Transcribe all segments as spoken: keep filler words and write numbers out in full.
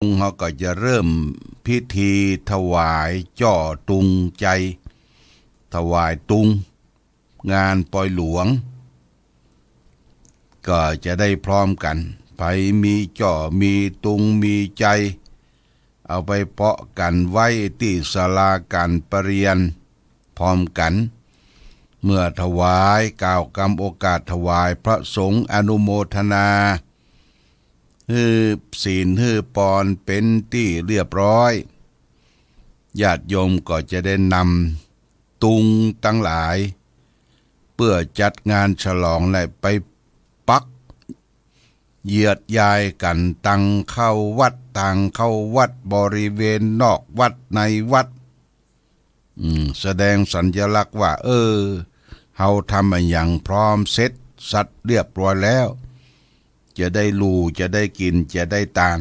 ง เฮาก็จะเริ่มพิธีถวายจ้อตุงไจ ถวายตุง งานปอยหลวง ก็จะได้พร้อมกั๋น ใผมีจ้อ มีตุง มีไจ เอาไปเปาะกั๋นไว้ตี้ศาลาก๋านประเรียนพร้อมกั๋น เมื่อถวาย กล่าวกำโอกาสถวาย พระสงฆ์อนุโมทนา หื้อศีลหื้อปอนเป๋นตี้เรียบร้อย ญาติโยมก็จะได้นำตุงตังหลาย เปื้อจัดงานฉลองและไปปักเยือดยายกั๋น ตังเข้าวัด ตางเข้าวัด บริเวณนอกวัดในวัด อืม แสดงสัญลักษณ์ว่า เออ เฮาทำอะหยังพร้อมเสร็จสับเรียบร้อยแล้ว จะได้ลู่ จะได้กิ๋น จะได้ตาน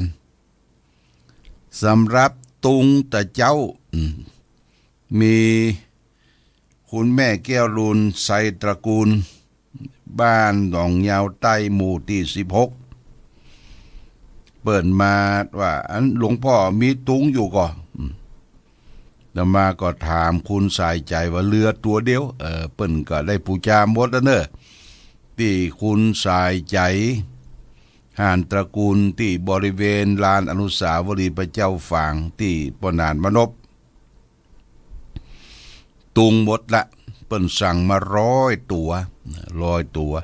สำหรับตุงตะเจ้า อืม มีคุณแม่แก้วลูน ไซตระกูล บ้านหนองยาวใต้ หมู่ตี้สิบหก เปิ้นมาว่า อันหลวงป้อมีตุงอยู่ก่อ อืม อาตมาก็ถามคุณสายใจ๋ว่าเหลือตั๋วเดียว เออ เปิ้นก็ได้ปู๋จาหมดแล้วเน่อ ตี้คุณสายใจ๋ ห่านตระกูล ตี้บริเวณลานอนุสาวรีย์พระเจ้าฝาง ตี้ป้อหนานมนพ ตุงหมดละ เปิ้นสั่งมาร้อยตั๋ว ร้อยตั๋ว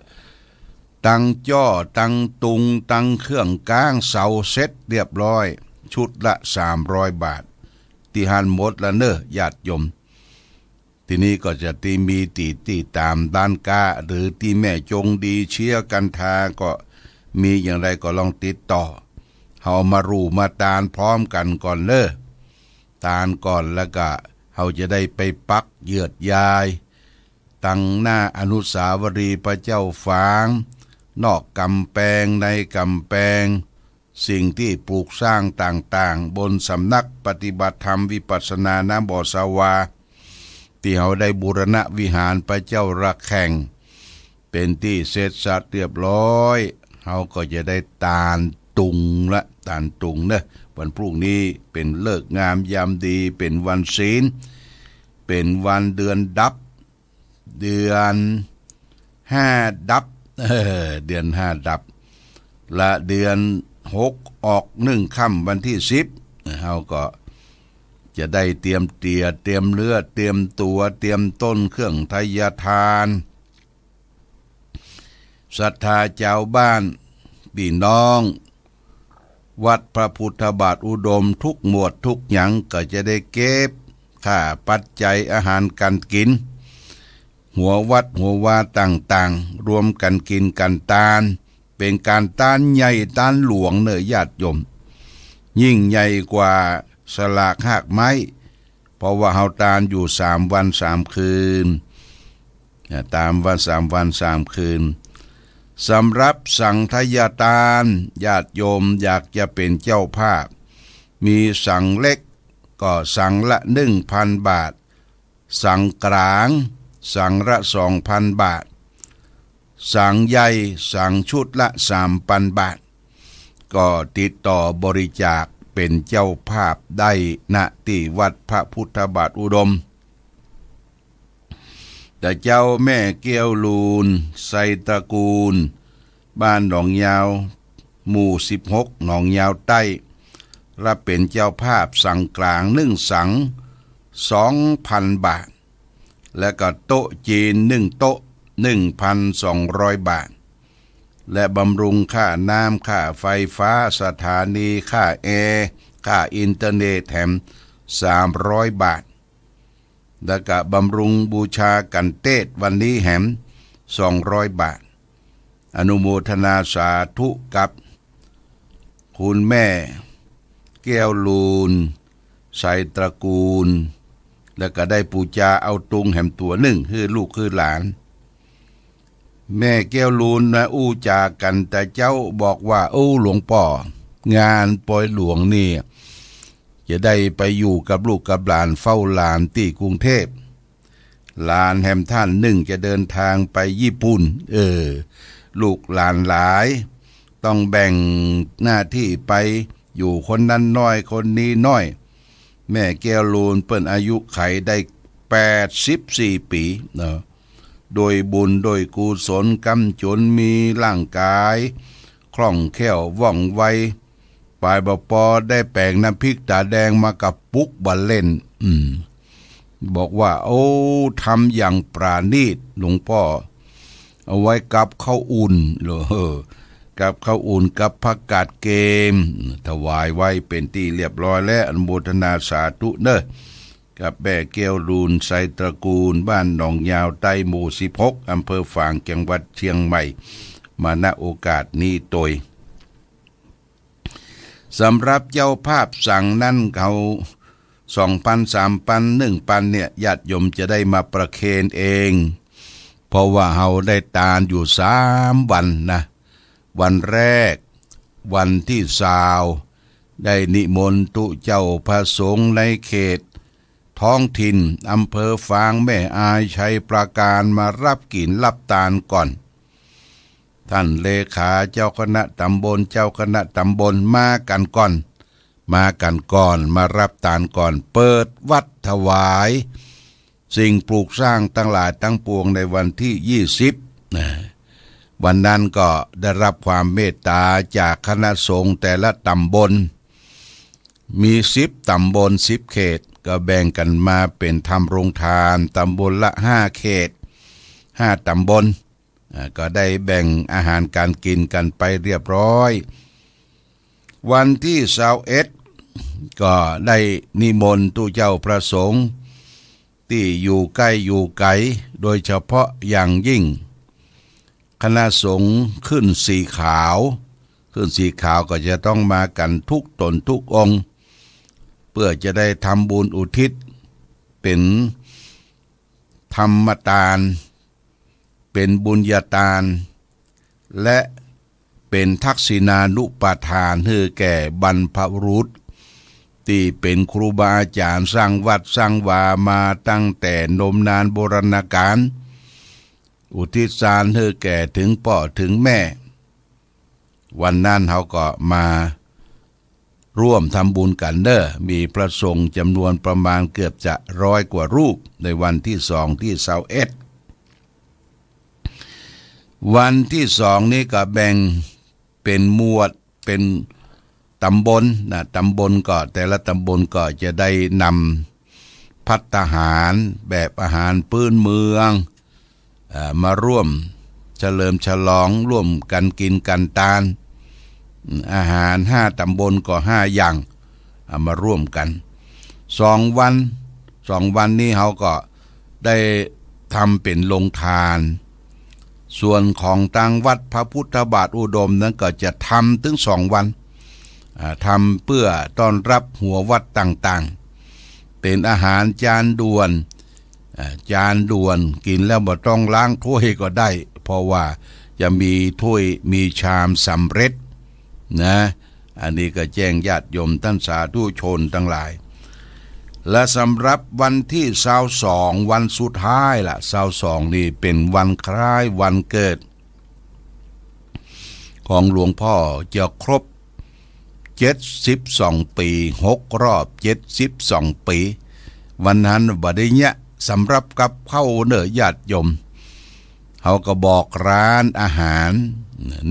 ตังจ้อ ตังตุง ตังเครื่องก๊างเสา เสร็จเรียบร้อย ชุดละสามร้อยบาท ตี้หั้นหมดละเน่อ ญาติโยม ทีนี้ก็จะตี้มีตี้ ตี้ต๋ามร้านก๊า หรือตี้แม่จงดีเชียร์กันทา ก็มีอย่างไรก็ลองติดต่อ เฮามาลู่มาตานพร้อมกั๋นก่อนเน่อ ตานก่อน แล้วก็เฮาจะได้ไปปักเยือดยาย ตังหน้าอนุสาวรีย์พระเจ้าฝาง นอกก๋ำแปง ในก๋ำแปง สิ่งตี้ปลูกสร้างต่างๆ บนสำนักปฏิบัติธรรมวิปัสสนา ณ บ่อสวา ตี้เฮาได้บูรณะวิหารพระเจ้าระแข่ง เป๋นตี้เสร็จสับเรียบร้อย เฮาก็จะได้ตานตุงละ ตานตุงเน่อ วันพรุ่งนี้เป๋นฤกษ์งามยามดี เป๋นวันศีล เป๋นวันเดือนดับ เดือนห้าดับ เออ เดือนห้าดับ ละเดือนหกออกหนึ่งค่ำวันตี้สิบ เฮาก็จะได้เตรียมเตีย เตรียมเนื้อ เตรียมตั๋ว เตรียมต้นเครื่องไทยทาน ศรัทธาจาวบ้าน ปี้น้อง วัดพระพุทธบาทอุดม กู้หมวดกู้หยัง ก็จะได้เก็บค่าปัจจัยอาหารก๋านกิ๋น หัววัดหัววาต่างๆ รวมกั๋นกิ๋นกั๋นตาน เป๋นก๋านตานใหญ่ตานหลวงเน่อ ญาติโยม ยิ่งใหญ่กว่าสลากฮากไม้ เพราะว่าเฮาตานอยู่สามวันสามคืน อ่า ตานวันสามวันสามคืน สำหรับสังฆทาน ญาติโยมอยากจะเป๋นเจ้าภาพ มีสังเล็กก็สังละหนึ่งพันบาท สังก๋างสังละสองพันบาท สังใหญ่สังชุดละสามพันบาท ก็ติดต่อบริจาคเป๋นเจ้าภาพได้ ณ ตี้วัดพระพุทธบาทอุดม ตะเจ้าแม่แก้วลูน ไซตระกูล บ้านหนองยาว หมู่สิบหก หนองยาวใต้ ละเป๋นเจ้าภาพสังก๋างหนึ่งสัง สองพันบาท และก็โต๊ะจีนหนึ่งโต๊ะ หนึ่งพันสองร้อยบาท และบำรุงค่าน้ำ ค่าไฟฟ้า สถานี ค่าแอร์ ค่าอินเทอร์เน็ตแถมสามร้อยบาท แล้วก็บำรุงบูชากั๋นเตศน์วันนี้แหมสองร้อยบาท อนุโมทนาสาธุกับคุณแม่แก้วลูน ไซตระกูล แล้วก็ได้ปู๋จาเอาตุงแหมตั๋วนึ่งหื้อลูกหื้อหลาน แม่แก้วลูนนะอู้จ๋ากั๋นตะเจ้าบอกว่า โอ้ หลวงป้อ งานปอยหลวงนี่ จะได้ไปอยู่กับลูกกับหลาน เฝ้าหลานตี้กรุงเทพฯ หลานแหมท่านนึ่งจะเดินทางไปญี่ปุ่น เออ ลูกหลานหลาย ต้องแบ่งหน้าตี้ไป อยู่คนนั้นน้อยคนนี้น้อย แม่แก้วลูนเปิ้นอายุขัยได้แปดสิบสี่ปี๋เนาะ โดยบุญโดยกุศลกำจนมีร่างก๋ายคล่องแคล่วว่องไว ป๋ายบ่ปอได้แป๋งน้ำพริกต๋าแดงมากระปุกบ่าเล่น อืม บอกว่า โอ้ ทำอย่างประณีต หลวงป้อ เอาไว้กับข้าวอุ่น เหรอ เออ กับข้าวอุ่น กับผักกาดเกม ถวายไว้เป๋นตี้เรียบร้อยแล้ว อนุโมทนาสาธุเน่อ กับแม่แก้วลูน ไซตระกูล บ้านหนองยาวใต้ หมู่สิบหก อำเภอฝาง จังหวัดเชียงใหม่ มา ณ โอกาสนี้ตวย สำหรับเจ้าภาพสังนั้นเขา สองปัน สามปัน หนึ่งปันเนี่ย ญาติโยมจะได้มาประเคนเอง เพราะว่าเฮาได้ตานอยู่สามวันนะ วันแรก วันตี้ซาว ได้นิมนต์ตุ๊เจ้าพระสงฆ์ในเขตท้องถิ่น อำเภอฝาง แม่อาย ชัยปราการ มารับกิ๋นรับตานก่อน ต้านเลขาเจ้าคณะต๋ำบล เจ้าคณะต๋ำบล มากั๋นก่อน มากั๋นก่อน มารับตานก่อน เปิดวัตรถวาย สิ่งปลูกสร้างตังหลายตังปวงในวันตี้ยี่สิบนะ วันนั้นก็ได้รับความเมตต๋าจากคณะสงฆ์แต่ละต๋ำบล มีสิบต๋ำบล สิบเขต ก็แบ่งกั๋นมาเป๋นทำโรงทาน ต๋ำบลละห้าเขต ห้าต๋ำบล อ่า ก็ได้แบ่งอาหารก๋านกิ๋นกั๋นไปเรียบร้อย วันตี้ซาวเอ็ด ก็ได้นิมนต์ตุ๊เจ้าพระสงฆ์ ตี้อยู่ใก้อยู่ไก๋ โดยเฉพาะอย่างยิ่ง คณะสงฆ์ขึ้นสีขาว ขึ้นสีขาวก็จะต้องมากั๋นทุกต๋นทุกองค์ เปื้อจะได้ทำบุญอุทิศเป๋นธรรมตาน เป๋นบุญญาตาน และเป๋นทักษิณานุปทานหื้อแก่บรรพบุรุษ ตี้เป๋นครูบาอาจ๋ารย์สร้างวัดสร้างวามาตั้งแต่นมนานโบราณกาล อุทิศตานหื้อแก่เถิงป้อเถิงแม่ วันนั้นเฮาก็มาร่วมทำบุญกั๋นเน่อ มีพระสงฆ์จ๋ำนวนประมาณเกือบจะร้อยกว่ารูป ในวันตี้สองตี้ซาวเอ็ด วันตี้สองนี้ก็แบ่งเป๋นหมวด เป๋นต๋ำบลนะ ต๋ำบลก็ แต่ละต๋ำบลก็จะได้นำภัตตาหารแบบอาหารพื้นเมือง เอ่อ มาร่วมเฉลิมฉลอง ร่วมกั๋นกิ๋นกั๋นตาน อาหารห้าต๋ำบลก็ห้าอย่าง เอามาร่วมกั๋น สองวัน สองวันนี้เฮาก็ได้ทำเป๋นโรงทาน ส่วนของตางวัดพระพุทธบาทอุดมนั้นก็จะทำเถิงสองวัน อ่า ทำเปื้อต้อนรับหัววัดต่างๆ เป๋นอาหารจานด่วน อ่า จานด่วน กิ๋นแล้วบ่ต้องล้างถ้วยก็ได้ เพราะว่าจะมีถ้วยมีชามสำเร็จนะ อันนี้ก็แจ้งญาติโยมต้านสาธุชนตังหลาย และสำหรับวันตี้ซาวสอง วันสุดท้ายละ ซาวสองนี่เป๋นวันคล้ายวันเกิด ของหลวงป้อจะครบเจ็ดสิบสองปี๋ หกรอบเจ็ดสิบสองปี๋ วันนั้นบ่ได้เยียะสำหรับกับข้าวเน่อญาติโยม เฮาก็บอกร้านอาหาร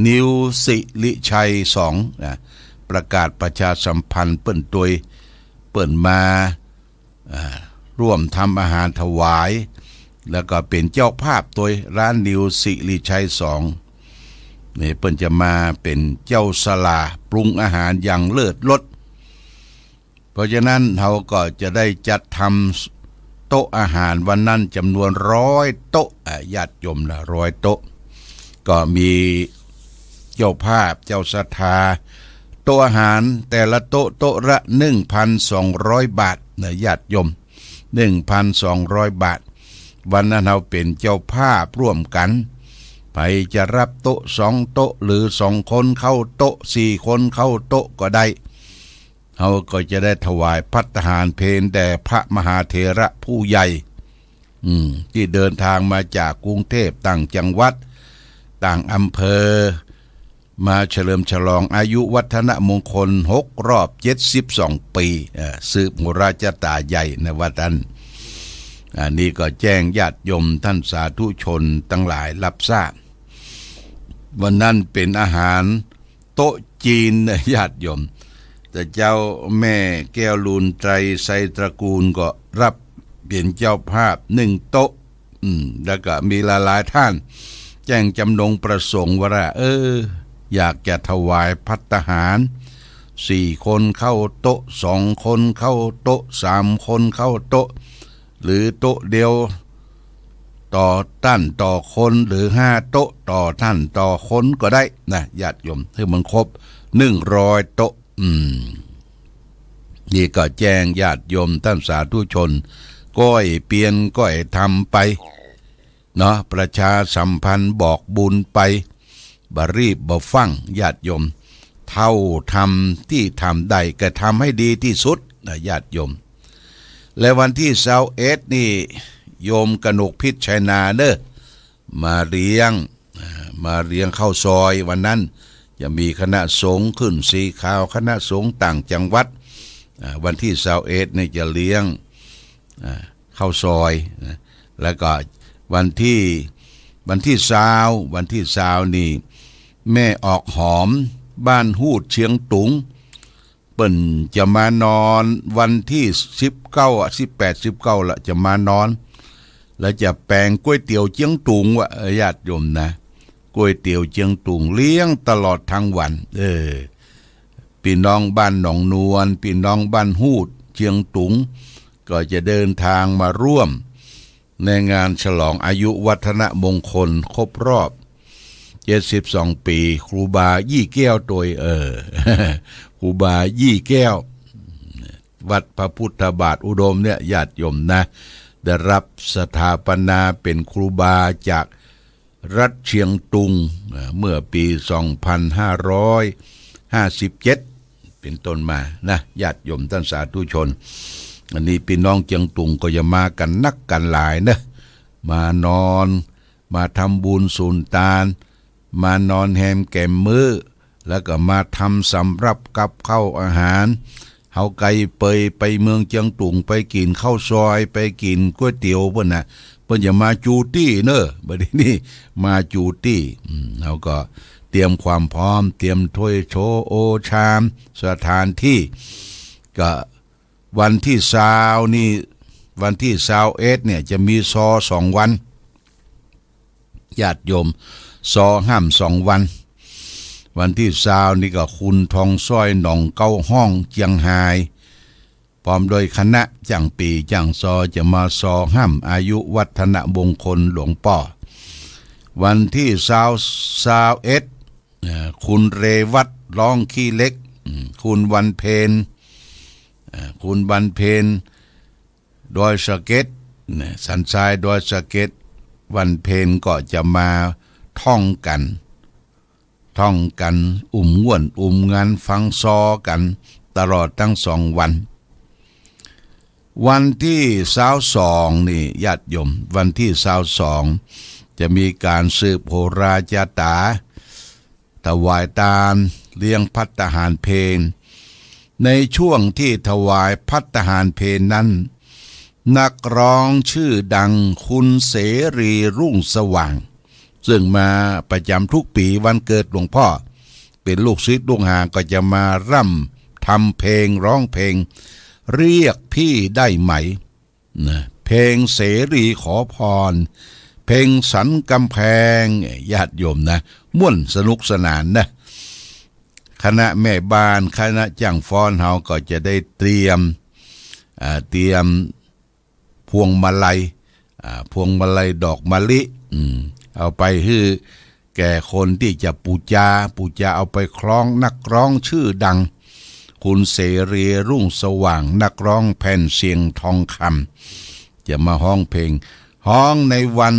นิวสิริชัยสองนะ ประกาศประชาสัมพันธ์เปิ้นตวย เปิ้นมา อ่า ร่วมทำอาหารถวาย แล้วก็เป๋นเจ้าภาพตวย ร้านนิวสิริชัยสอง นี่เปิ้นจะมาเป๋นเจ้าศาลาปรุงอาหารอย่างเลิศรส เพราะฉะนั้นเฮาก็จะได้จัดทำโต๊ะอาหารวันนั้นจ๋ำนวนร้อยโต๊ะ อ่า ญาติโยมนะ ร้อยโต๊ะ ก็มีเจ้าภาพ เจ้าศรัทธา โต๊ะอาหารแต่ละโต๊ะ โต๊ะละหนึ่งพันสองร้อยบาทนะ ญาติโยม หนึ่งพันสองร้อยบาท วันนั้นเฮาเป๋นเจ้าภาพร่วมกั๋น ใผจะรับโต๊ะสองโต๊ะ หรือสองคนเข้าโต๊ะ สี่คนเข้าโต๊ะก็ได้ เฮาก็จะได้ถวายภัตตาหารเพลแด่พระมหาเถระผู้ใหญ่ อืม ตี้เดินตางมาจากกรุงเทพฯ ต่างจังหวัด ต่างอำเภอ มาเฉลิมฉลองอายุวัฒนมงคลหกรอบเจ็ดสิบสองปี เอ่อ สืบโหราจาต๋าใหญ่นะว่าตัน อันนี้ก็แจ้งญาติโยมต้านสาธุชนตังหลายฮับทราบ วันนั้นเป๋นอาหารโต๊ะจีนนะญาติโยม แต่เจ้าแม่แก้วลูนไตรไซตระกูลก็ฮับเป๋นเจ้าภาพนึ่งโต๊ะ อืม แล้วก็มีหลายๆ ต้านแจ้งจำนงประสงค์ว่า เออ อยากจะถวายภัตตาหาร สี่คนเข้าโต๊ะ สองคนเข้าโต๊ะ สามคนเข้าโต๊ะ หรือโต๊ะเดียวต่อต้านต่อคน หรือห้าโต๊ะต่อต้านต่อคนก็ได้นะญาติโยม หื้อมันครบหนึ่งร้อยโต๊ะ อืม นี่ก็แจ้งญาติโยมต้านสาธุชน ก้อยเปียรก้อยทำไป เนาะ ประชาสัมพันธ์บอกบุญไป บ่รีบบ่ฟั่งญาติโยม เท่าทำตี้ทำได้ก็ทำหื้อดีตี้สุดนะญาติโยม และวันตี้ซาวเอ็ดนี่ โยมกนกพิชชัยนาเน่อ มาเลี้ยง อ่า มาเลี้ยงข้าวซอย วันนั้นจะมีคณะสงฆ์ขึ้นสีขาว คณะสงฆ์ต่างจังหวัด อ่า วันตี้ซาวเอ็ดนี่จะเลี้ยง อ่า ข้าวซอยนะ แล้วก็วันตี้ วันตี้ซาว วันตี้ซาวนี่ แม่ออกหอม บ้านฮูดเชียงตุง เปิ้นจะมานอนวันตี้สิบเก้าอะ สิบแปด สิบเก้าละจะมานอน แล้วจะแป๋งก๋วยเตี๋ยวเจียงตุงวะ เออ ญาติโยมนะ ก๋วยเตี๋ยวเจียงตุงเลี้ยงตลอดทั้งวัน เออ ปี้น้องบ้านหนองนวล ปี้น้องบ้านฮูดเชียงตุง ก็จะเดินทางมาร่วม ในงานฉลองอายุวัฒนมงคลครบรอบเจ็ดสิบสองปี ครูบายี่แก้วตวย เออ ครูบายี่แก้ว วัดพระพุทธบาทอุดมเนี่ย ญาติโยมนะ ได้ฮับสถาปนาเป๋นครูบาจากรัฐเชียงตุง อ่า เมื่อปีสองพันห้าร้อยห้าสิบเจ็ด เป๋นต้นมานะ ญาติโยมต้านสาธุชน อันนี้ปี้น้องเชียงตุงก็จะมากั๋นนักกั๋นหลายเน่อ มานอน มาทำบุญสูนตาน มานอนแฮมแกมมื้อ แล้วก็มาทำสำรับกับข้าวอาหาร เฮาใค่เปยไปเมืองเจียงตุง ไปกิ๋นข้าวซอย ไปกิ๋นก๋วยเตี๋ยวเปิ้นน่ะ เปิ้นจะมาจูตี้เน่อ บัดนี้มาจูตี้ อืม เฮาก็เตรียมความพร้อม เตรียมถ้วยโถโอชาม สถานตี้ ก็วันตี้ซาวนี่ วันตี้ซาวเอ็ดเนี่ยจะมีซอสองวัน ญาติโยม ซอฮ่ำสองวัน วันตี้ซาวนี่ก็คุณทองสร้อยหนองเก๊าห้องเจียงฮาย พร้อมโดยคณะจ้างปี้จ้างซอจะมาซอฮ่ำอายุวัฒนมงคลหลวงป้อ วันตี้ซาว ซาวเอ็ด เอ่อ คุณเรวัตร้องขี้เหล็ก อืม คุณวันเพ็ญ เอ่อ คุณวันเพ็ญ ดอยสะเก็ด นะ สันทรายดอยสะเก็ด วันเพ็ญก็จะมาท่องกั๋น ท่องกั๋น อุ้มง่วน อุ้มงานฟังซอกั๋น ตลอดตึงสองวัน วันตี้ซาวสองนี่ ญาติโยม วันตี้ซาวสอง จะมีก๋านสืบโหราจาต๋า ถวายตาน เลี้ยงภัตตาหารเพล ในช่วงตี้ถวายภัตตาหารเพลนั้น นักร้องชื่อดังคุณเสรีรุ่งสว่าง ซึ่งมาประจ๋ำทุกปี๋วันเกิดหลวงป้อ เป๋นลูกศิษย์ลูกหาก็จะมาร่ำทำเพลง ร้องเพลง เรียกพี่ได้ไหม นะ เพลงเสรีขอพร เพลงสันกำแพง ญาติโยมนะ ม่วนสนุกสนานนะ คณะแม่บ้าน คณะจ้างฟ้อนเฮาก็จะได้เตรียม อ่า เตรียมพวงมาลัย อ่า พวงมาลัยดอกมะลิ อืม เอาไปหื้อแก่คนตี้จะปู๋จา ปู๋จาเอาไปคล้องนักร้องชื่อดัง คุณเสรีรุ่งสว่าง นักร้องแผ่นเสียงทองคำ จะมาฮ้องเพลง ฮ้องในวัน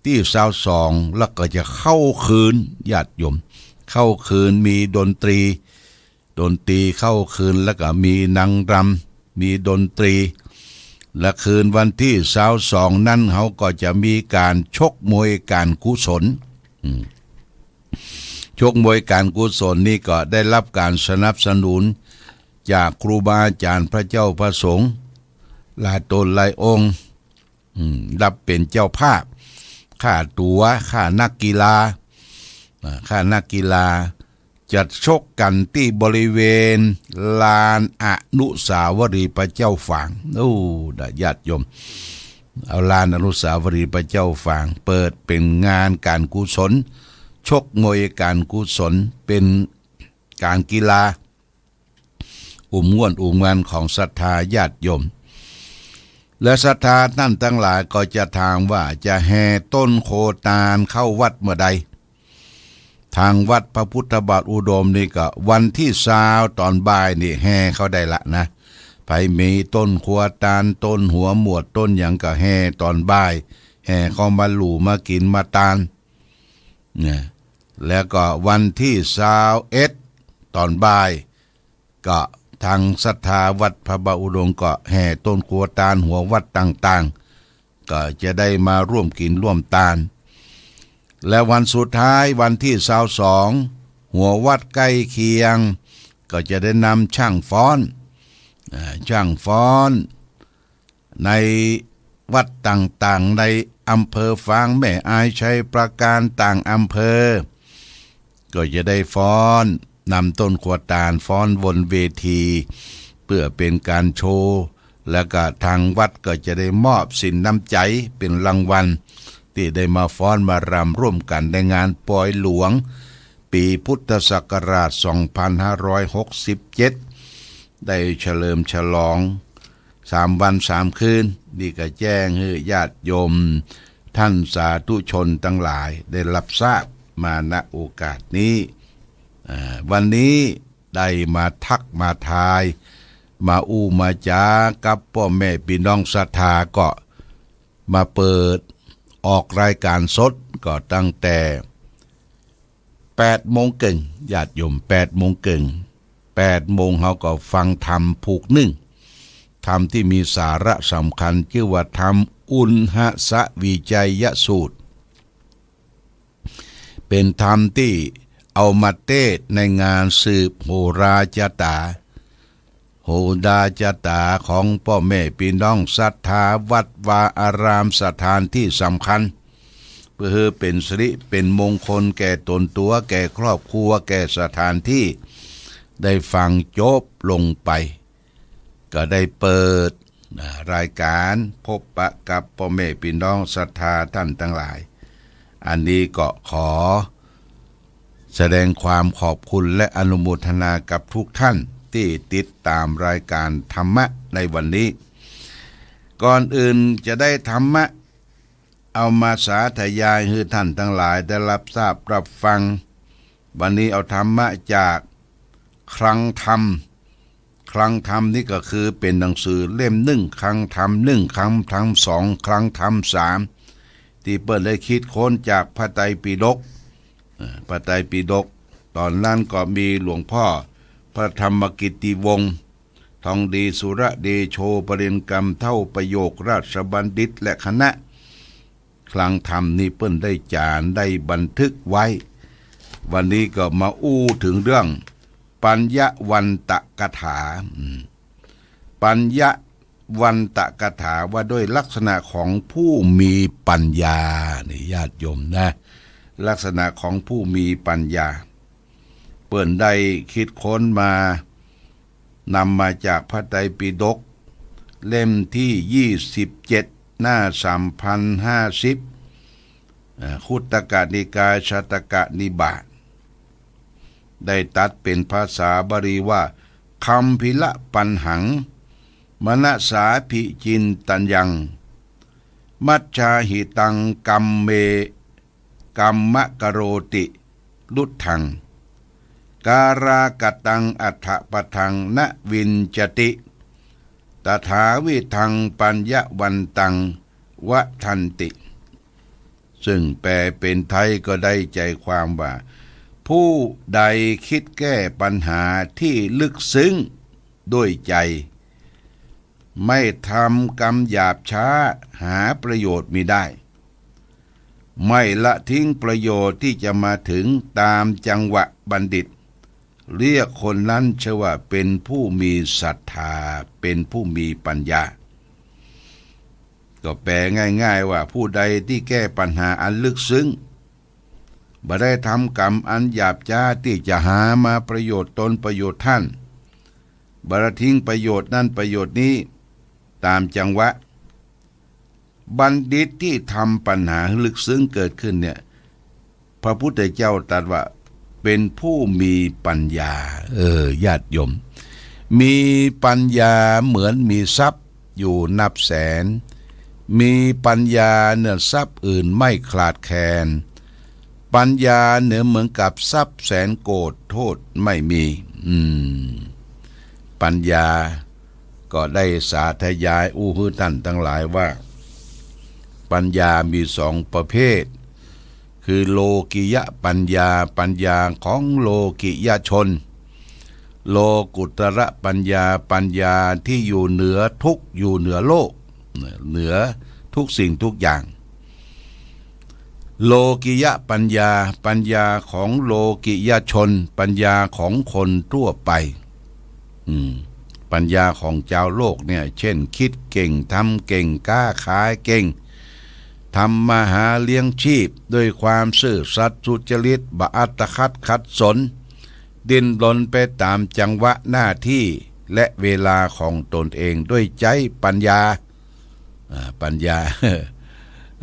ตี้ซาวสอง แล้วก็จะเข้าคืน ญาติโยม เข้าคืนมีดนตรี ดนตรีเข้าคืน แล้วก็มีนางรำ มีดนตรี และคืนวันตี้ซาวสองนั้น เฮาก็จะมีก๋านชกมวยก๋านกุศล อืม ช ชกมวยก๋านกุศลนี่ก็ได้ฮับก๋านสนับสนุนจากครูบาอาจ๋ารย์พระเจ้าพระสงฆ์หลายต๋นหลายองค์ อืม ฮับเป๋นเจ้าภาพ ค่าตั๋ว ค่านักกีฬา อ่า ค่านักกีฬา จะชกกั๋นตี้บริเวณลานอนุสาวรีย์พระเจ้าฝาง โอ้ นะญาติโยม เอาลานอนุสาวรีย์พระเจ้าฝาง เปิดเป๋นงานก๋านกุศล ชกมวยก๋านกุศล เป๋นก๋านกีฬา อุ้มม่วนอุ้มมันของศรัทธาญาติโยม และศรัทธาต้านตังหลายก็จะถามว่าจะแห่ต้นโคตาลเข้าวัดเมื่อใด ตางวัดพระพุทธบาทอุดมนี่ก็วันตี้ซาวต๋อนบ่ายนี่แห่เข้าได้ละนะ ใผมีต้นครัวตาล ต้นหัวหมวด ต้นหยังก็แห่ต๋อนบ่าย แห่เข้ามาหลู่มากิ๋นมาตาน นะ แล้วก็วันตี้ซาวเอ็ดต๋อนบ่าย ก็ตางศรัทธาวัดพระบาทอุดมก็แห่ต้นครัวตาลหัววัดต่างๆ ก็จะได้มาร่วมกิ๋นร่วมตาน และวันสุดท้ายวันตี้ซาวสอง หัววัดใก้เคียง ก็จะได้นำช่างฟ้อน อ่า ช่างฟ้อน ในวัดต่างๆ ในอำเภอฝาง แม่อาย ชัยปราการ ต่างอำเภอ ก็จะได้ฟ้อนนำต้นครัวตาลฟ้อนบนเวที เปื้อเป๋นก๋านโชว์ แล้วก็ตางวัดก็จะได้มอบสินน้ำใจ๋เป๋นรางวัล ตี้ได้มาฟ้อนมารำร่วมกั๋นในงานปอยหลวง ปี๋พุทธศักราชสองพันห้าร้อยหกสิบเจ็ด ได้เฉลิมฉลองสามวันสามคืน นี่ก็แจ้งหื้อญาติโยมต้านสาธุชนตังหลายได้ฮับทราบมา ณ โอกาสนี้ อ่า วันนี้ได้มาทักมาทาย มาอู้มาจ๋ากับป้อแม่ปี้น้องศรัทธา ก็มาเปิดออกรายก๋านสด ก็ตั้งแต่ แปดโมงเกิ่ง ญาติโยม แปดโมงเกิ่ง แปดโมงเฮาก็ฟังธรรมผูกนึ่ง ธรรมตี้มีสาระสำคัญ จื้อว่าธรรมอุณหสวิจัยยสูตร เป๋นธรรมตี้เอามาเตศน์ในงานสืบโหราจะต๋า โหราจะต๋าของป้อแม่ปี้น้องศรัทธาวัดวาอารามสถานตี้สำคัญ เปื้อหื้อเป๋นสิริเป๋นมงคลแก่ต๋นตั๋ว แก่ครอบครัว แก่สถานตี้ ได้ฟังจบลงไป ก็ได้เปิด นะ รายก๋านพบปะกับป้อแม่ปี้น้องศรัทธาต้านตังหลาย อันนี้ก็ขอแสดงความขอบคุณและอนุโมทนากับทุกท่านตี้ติดต๋ามรายก๋านธรรมะในวันนี้ ก่อนอื่นจะได้ธรรมะ เอามาสาธยายหื้อท่านตังหลายได้ฮับทราบฮับฟัง วันนี้เอาธรรมะจากคลังธรรม คลังธรรมนี่ก็คือเป๋นหนังสือเล่มนึ่ง คลังธรรมนึ่ง คลังธรรมสอง คลังธรรมสาม ตี้เปิ้นได้คิดค้นจากพระไตรปิฎก เอ่อ พระไตรปิฎก ต๋อนนั้นก็มีหลวงพ่อพระธรรมกิตติวงศ์ ทองดีสุรเดโช ประเด็นกรรมเฒ่าประโยคราชบัณฑิตและคณะ คลังธรรมนี่เปิ้นได้จ๋ารได้บันทึกไว้ วันนี้ก็มาอู้เถิงเรื่องปัญญวันตกถา อืม ปัญญวันตกถาว่าด้วยลักษณะของผู้มีปัญญา นี่ญาติโยมนะ ลักษณะของผู้มีปัญญา เปิ้นได้คิดค้นมา นำมาจากพระไตรปิฎก เล่มตี้ยี่สิบเจ็ด หน้าสามพันห้าสิบ อ่า คุตตกนิกาย ฉัตตกนิบาต ได้ตรัสเป๋นภาษาบาลีว่า คัมภีรปัณหัง มนสาภิจินตยัง มัจจาหิตัง กัมเม กัมมะกโรติ รุทธัง การากตัง อัฏฐปทัง นวิญจติ ตถาวิธัง ปัญญวันตัง วทันติ ซึ่งแปลเป๋นไทยก็ได้ใจความว่า ผู้ใดคิดแก้ปัญหาที่ลึกซึ้งด้วยใจ ไม่ทำกรรมหยาบช้า หาประโยชน์มิได้ ไม่ละทิ้งประโยชน์ตี้จะมาถึง ต๋ามจังหวะบัณฑิต เรียกคนนั้นเสียว่าเป๋นผู้มีศรัทธา เป๋นผู้มีปัญญา ก็แปลง่ายๆ ว่าผู้ใดตี้แก้ปัญหาอันลึกซึ้ง บ่ได้ทำกรรมอันหยาบจ๊าตี้จะหามาประโยชน์ตนประโยชน์ต้าน บ่ได้ทิ้งประโยชน์นั้นประโยชน์นี้ ต๋ามจังหวะ บัณฑิตตี้ทำปัญหาลึกซึ้งเกิดขึ้นเนี่ย พระพุทธเจ้าตรัสว่าเป๋นผู้มีปัญญา เออ ญาติโยม มีปัญญาเหมือนมีทรัพย์อยู่นับแสน มีปัญญาเหนือทรัพย์อื่นไม่ขาดแคลน ปัญญาเหนือเหมือนกับทรัพย์แสนโกฏ โทษไม่มี อืม ปัญญาก็ได้สาธยายอู้หื้อต้านตังหลายว่า ปัญญามีสองประเภท คือโลกิยปัญญา ปัญญาของโลกิยชน โลกุตระปัญญา ปัญญาที่อยู่เหนือทุกข์ อยู่เหนือโลก เหนือทุกสิ่งทุกอย่าง โลกิยปัญญา ปัญญาของโลกิยชน ปัญญาของคนทั่วไป อืม ปัญญาของจาวโลกเนี่ย เช่น คิดเก่ง ทำเก่ง ก๊าขายเก่ง ทำมาหาเลี้ยงชีพด้วยความซื่อสัตย์สุจริต บ่อัตคัดขัดสน ดิ้นรนไปต๋ามจังหวะหน้าตี้และเวลาของตนเองด้วยใจ๊ปัญญา อ่า ปัญญา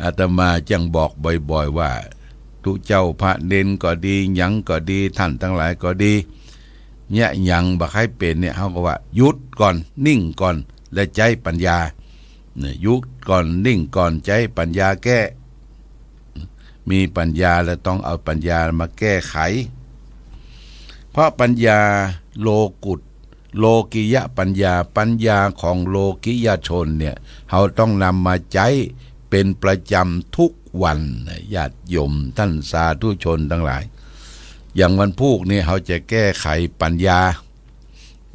อาตมาจั่งบอกบ่อยๆ ว่า ตุ๊เจ้าพระเณรก็ดี หยังก็ดี ต้านตังหลายก็ดี เนี่ย หยังบ่ใค่เป๋นเนี่ย เฮาก็ว่า หยุดก่อน นิ่งก่อน และใจ๊ปัญญา เนี่ย หยุดก่อน นิ่งก่อน ใจ๊ปัญญาแก้ มีปัญญาแล้วต้องเอาปัญญามาแก้ไข เพราะปัญญาโลกุต โลกิยปัญญา ปัญญาของโลกิยชนเนี่ย เฮาต้องนำมาใจ๊เป๋นประจ๋ำทุกวันนะ ญาติโยมต้านสาธุชนตังหลาย อย่างวันพูกนี่ เฮาจะแก้ไขปัญญา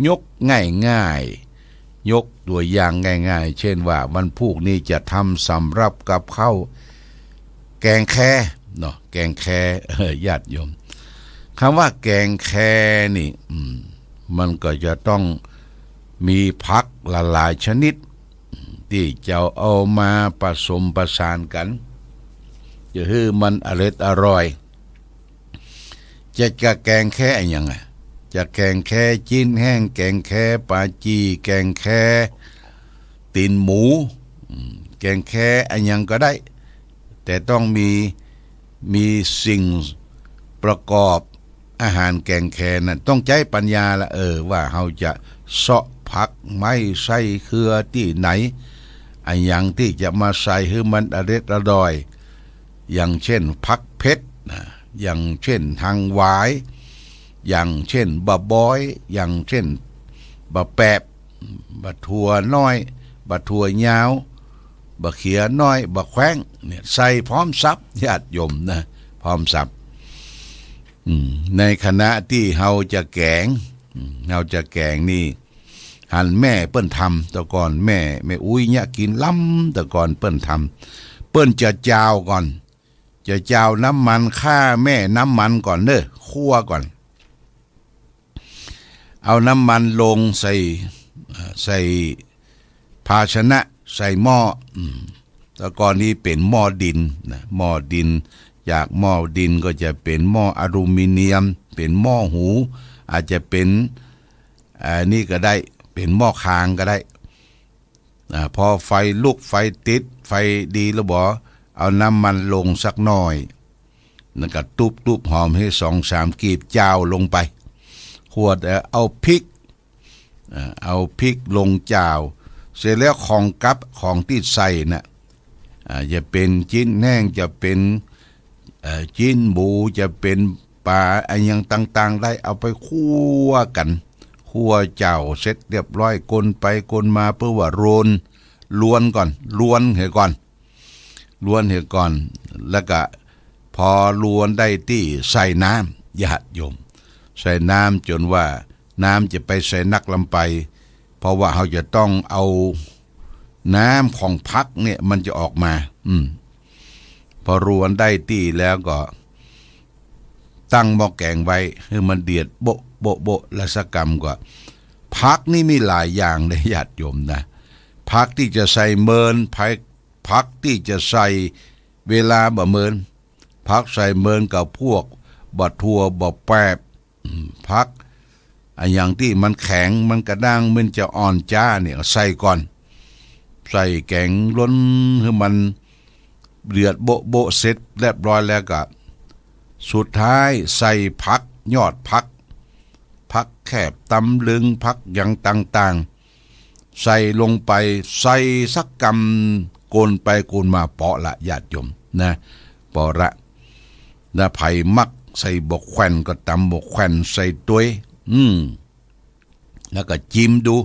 ยกง่ายๆ ยกตั๋วอย่างง่ายๆ เช่นว่าวันพูกนี่จะทำสำหรับกับข้าวแกงแคเนาะ แกงแค เออ ญาติโยม กำว่าแกงแคนี่ อืม มันก็จะต้องมีผักหลายๆ ชนิด ตี้จะเอามาผสมประสานกั๋น จะหื้อมันอร็ดอร่อย จะ จะแกงแคอะหยังอะ จะแกงแคจิ๊นแห้ง แกงแคป๋าจี่ แกงแคตี๋นหมู อืม แกงแคอะหยังก็ได้ แต่ต้องมี มีสิ่งประกอบอาหารแกงแคนั้น ต้องใจ๊ปัญญาละ เออ ว่าเฮาจะเซาะผักไม้ไส้เครือตี้ไหน อะหยังตี้จะมาใส่หื้อมันอร็ดอร่อย อย่างเช่น ผักเผ็ดนะ อย่างเช่น หังหวาย อย่างเช่น บ่าบอย อย่างเช่น บ่าแปบ บ่าถั่วน้อย บ่าถั่วยาว บ่าเขือน้อย บ่าแขว้ง เนี่ย ใส่พร้อมสับ ญาติโยมนะ พร้อมสับ อืม ในขณะตี้เฮาจะแก๋ง อืม เฮาจะแก๋งนี่ หันแม่เปิ้นทำ แต่ก่อนแม่ แม่อุ๊ยเนี่ยกิ๋นล้ำ แต่ก่อนเปิ้นทำ เปิ้นจะจาวก่อน จะจาวน้ำมัน ฆ่าแม่น้ำมันก่อนเน่อ คั่วก่อน เอาน้ำมันลงใส่ เอ่อ ใส่ภาชนะ ใส่หม้อ อืม แต่ก่อนนี้เป๋นหม้อดินนะ หม้อดิน จากหม้อดินก็จะเป๋นหม้ออลูมิเนียม เป๋นหม้อหู อาจจะเป๋น อ่า นี่ก็ได้ เป๋นหม้อคางก็ได้ อ่า พอไฟลุก ไฟติด ไฟดีแล้วบ่ เอาน้ำมันลงสักหน่อย แล้วก็ตุ๊บๆ หอมหื้อสองสามกีบ จาวลงไป ขวด เอ่อ เอาพริก อ่า เอาพริกลงจาว เสร็จแล้วของกับ ของตี้ใส่น่ะ อ่า จะเป๋นจิ๊นแห้ง จะเป๋น เอ่อ จิ๊นหมู จะเป๋นป๋า อะหยังต่างๆ ได้ เอาไปคั่วกั๋น คั่วจาวเสร็จเรียบร้อย คนไปคนมา เปิ้นว่าโรน ลวนก่อน ลวนหื้อก่อน ลวนหื้อก่อน แล้วก็พอลวนได้ตี้ ใส่น้ำ ญาติโยม ใส่น้ำจ๋นว่าน้ำจะไปใส่นักลำไป เพราะว่าเฮาจะต้องเอาน้ำของผักเนี่ยมันจะออกมา อืม พอรวนได้ตี้แล้วก็ตั้งหม้อแก๋งไว้หื้อมันเดือดโบ๊ะโบ๊ะโบ๊ะ แล้วสักกำก็ ผักนี่มีหลายอย่างนะญาติโยมนะ ผักตี้จะใส่เมิน ผัก ผักตี้จะใส่เวลาบ่เมิน ผักใส่เมินก็พวกบ่าถั่วบ่าแปบ อืม ผักอะหยังตี้มันแข็ง มันกระด้าง มันจะอ่อนจ๊าเนี่ย ใส่ก่อน ใส่แก๋งล้นหื้อมันเดือดโบ๊ะโบ๊ะเสร็จเรียบร้อยแล้วก็ สุดท้ายใส่ผัก ยอดผัก ผักแคบ ตำลึง ผักหยังต่างๆ ใส่ลงไป ใส่สักกำ ก๋นไปก๋นมา เป๋าะละญาติโยมนะ เป๋าะละ นะ ใผมักใส่บ่าแขว่นก็ตำบ่าแขว่นใส่ตวย อืม แล้วก็จิมดู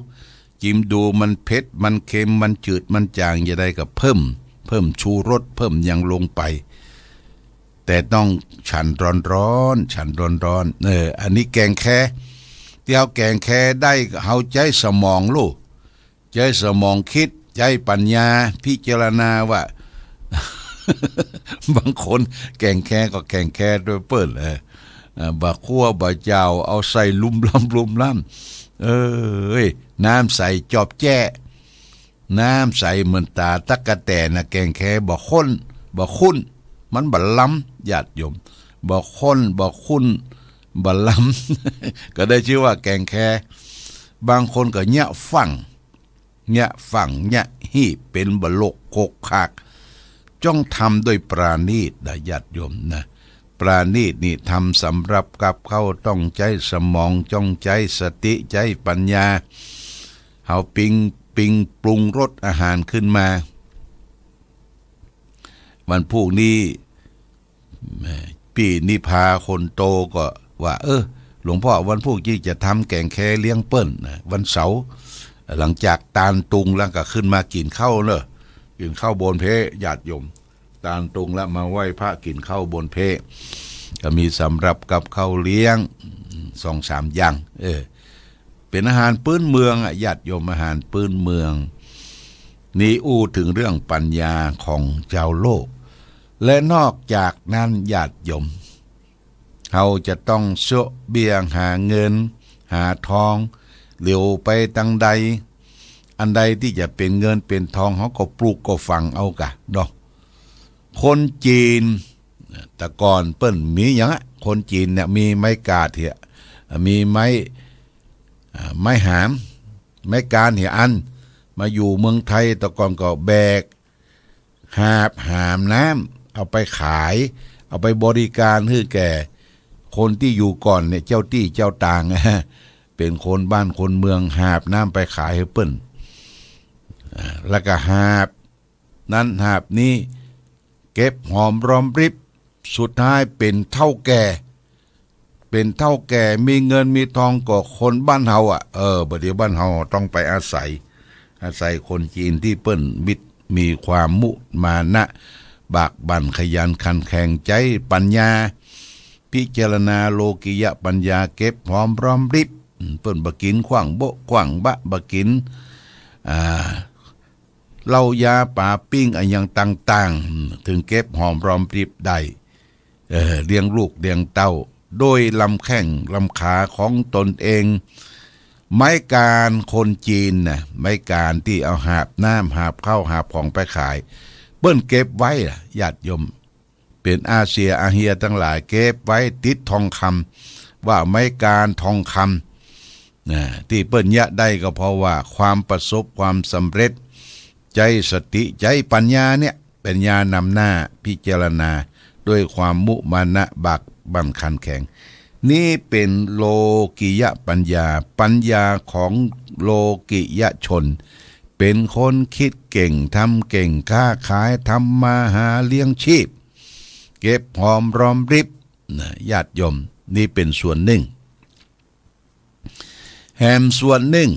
จิมดูมันเผ็ด มันเค็ม มันจืด มันจ๋างจะใดก็เพิ่ม เพิ่มชูรส เพิ่มหยังลงไป แต่ต้องฉันร้อนๆ ฉันร้อนๆ เออ อันนี้แก๋งแค ตี้เฮาแก๋งแคได้ เฮาใจ๊สมองลูก ใจ๊สมองกึ๊ด ใจ๊ปัญญาพิจารณาว่า บางคนแก๋งแคก็แก๋งแคตวยเปิ้น เออ เอ่อ บ่าคั่วบ่าจาว เอาใส่ลุ่มล่ำลุ่มล่ำ เอ้ย น้ำใสจอบแจ้ น้ำใสเหมือนต๋าตั๊กแตนนะ แก๋งแคบ่ข้น บ่ขุ้น มันบ่ล้ำ ญาติโยม บ่ข้น บ่ขุ้น บ่ล้ำ ก็ได้จื้อว่าแก๋งแค บางคนก็เยียะฟั่ง เยียะฟั่ง เยียะฮีบ เป๋นบ่าหลกขกขาก จ้องทำด้วยปราณีตนะญาติโยมนะ ปราณีตนี่ทำสำหรับกับข้าว ต้องใจ๊สมอง ต้องใจ๊สติ ใจ๊ปัญญา เฮาปิ๊ง ปิ๊งปรุงรสอาหารขึ้นมา วันพูกนี้ แม่ ปี้นิพาคนโตก็ว่า เออ หลวงพ่อ วันพูกนี้จะทำแก๋งแคเลี้ยงเปิ้นนะ วันเสาร์ หลังจากตานตุงแล้วก็ขึ้นมากิ๋นข้าวเนอะ กิ๋นข้าวบนเพ ญาติโยม ตานตุงแล้วมาไหว้พระกิ๋นข้าวบนเพ ก็มีสำหรับกับข้าวเลี้ยง สองสามอย่าง เออ เป๋นอาหารปื๊นเมืองอะ ญาติโยม อาหารปื๊นเมือง นี่อู้เถิงเรื่องปัญญาของจาวโลก และนอกจากนั้นญาติโยม เฮาจะต้องเซาะเบี้ยหาเงิน หาทอง เหลียวไปตังใด อันใดตี้จะเป๋นเงินเป๋นทอง เฮาก็ปลูกก็ฝังเอาก่ะเนาะ คนจีน แต่ก่อนเปิ้นมีหยังอะ คนจีนเนี่ยมีไม้กาดเหีย มีไม้ อ่า ไม้หาม ไม้กาดเหียอัน มาอยู่เมืองไทย แต่ก่อนก็แบกหาบหามน้ำ เอาไปขาย เอาไปบริการหื้อแก่คนตี้อยู่ก่อนเนี่ย เจ้าตี้เจ้าตาง เป๋นคนบ้านคนเมือง หาบน้ำไปขายหื้อเปิ้น อ่า แล้วก็หาบ นั้นหาบนี้ เก็บหอมรอมริบ สุดท้ายเป๋นเฒ่าแก่ เป๋นเฒ่าแก่ มีเงินมีทองกว่าคนบ้านเฮาอะ เออ บ่าเดี่ยวบ้านเฮาต้องไปอาศัย อาศัยคนจีนตี้เปิ้นมิตร มีความมุมานะ บากบั่นขยันขันแข็ง ใจ๊ปัญญา พิจารณาโลกิยปัญญา เก็บหอมรอมริบ เปิ้นบ่กิ๋นขว้างโบ๊ะขว้างบะ บ่กิ๋น อ่า เหล้ายาป๋าปิ้งอะหยังต่างๆ เถิงเก็บหอมรอมริบได้ เอ่อ เลี้ยงลูกเลี้ยงเต้า โดยลำแข้งลำขาของตนเอง ไม้กาดคนจีนน่ะ ไม้กาดตี้เอาหาบน้ำ หาบข้าว หาบของไปขาย เปิ้นเก็บไว้ล่ะ ญาติโยม เป๋นอาเสียอาเฮียตังหลาย เก็บไว้ติดทองคำ ว่าไม้กาดทองคำ นะ ตี้เปิ้นเยียะได้ก็เพราะว่าความประสบความสำเร็จ ใจ๊สติ ใจ๊ปัญญาเนี่ย ปัญญานำหน้าพิจารณา ด้วยความมุมานะบากบั่นขันแข็ง นี่เป๋นโลกิยปัญญา ปัญญาของโลกิยชน เป๋นคนกึ๊ดเก่ง ทำเก่ง ค้าขาย ทำมาหาเลี้ยงชีพ เก็บหอมรอมริบ นะ ญาติโยม นี่เป๋นส่วนนึ่ง แหมส่วนนึ่ง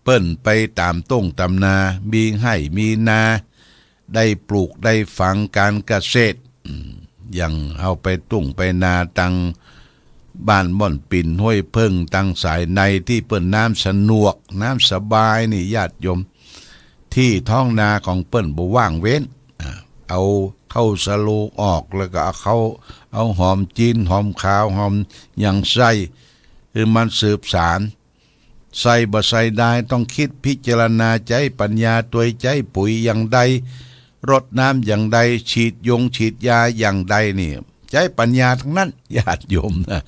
เปิ้นไปต๋ามต้งต๋ามนา มีไฮ่มีนา ได้ปลูกได้ฝังก๋านเกษตร อืม อย่างเฮาไปต้งไปนาตังบ้านม่อนปิ่น ห้วยเพิ่ง ตังสายในตี้เปิ้นน้ำสะดวก น้ำสบายนี่ ญาติโยม ตี้ท้องนาของเปิ้นบ่ว่างเว้น อ่า เอา เข้าสโลงออก แล้วก็เอาเข้า เอาหอมจีน หอมขาว หอมหยังใส่ หื้อมันสืบสาน ใส่บ่ใส่ดาย ต้องกึ๊ดพิจารณา ใจ๊ปัญญาตวย ใจ๊ปุ๋ยอย่างใด รดน้ำอย่างใด ฉีดยงฉีดยาอย่างใดนี่ ใจ๊ปัญญาทั้งนั้น ญาติโยมนะ